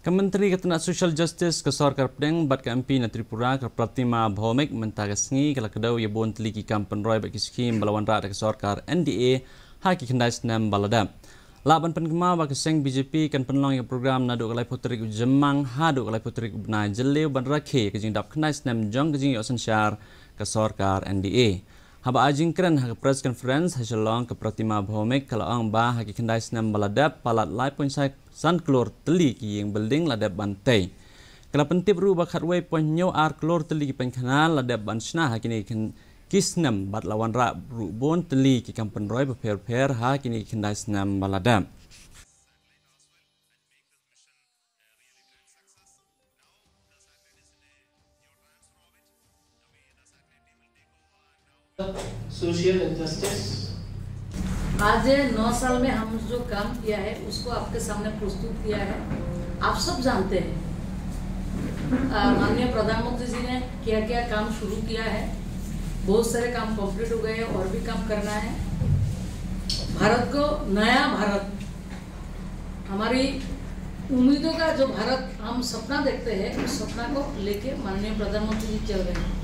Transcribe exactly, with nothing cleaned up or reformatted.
Ka Myntri ka tnat Social Justice ka sorkar pdeng bad ka M P na Tripura ka Pratima Bhowmik mynta ka sngi ka la kdew ïa bun tylli ki kam pynroi bad ki skhim ba la wanrah da ka sorkar N D A ha ki khyndai snem ba la dep. Lah ban pynkynmaw ba ka seng B J P kan pynlong ïa ka program naduh ka laiphew tarik u Jymmang haduh ka laiphew tarik u bnai Jylliew ban rakhe ïa ka jingdap khyndai snem jong ka jingïoh synshar ka sorkar N D A. Haba ai jingkren ha ka press conference ha Shillong, ka Pratima Bhowmik ka la ong ba ha ki khyndai snem ba la dep palat lai point san klur tylli ki ïing building la dep ban tei. Ka la pyntip ruh ba khatwei point hynñiew ar klur tylli ki paikhana la dep ban shna ha kine ki snem bad la wanrah ruh bun tylli ki kam pynroi bapher bapher ha kine ki khyndai snem ba la dep. Social injustice. आज ये नौ साल में हम जो काम किया है, उसको आपके सामने प्रस्तुत किया है। आप सब जानते हैं, आ, माननीय प्रधानमंत्री जी ने क्या क्या काम शुरू किया है। बहुत सारे काम कंप्लीट हो गए हैं, और भी काम करना है। भारत को, नया भारत, हमारी उम्मीदों का जो भारत हम सपना देखते हैं, उस सपना को लेके माननीय प्रधानमंत्री जी चल रहे हैं।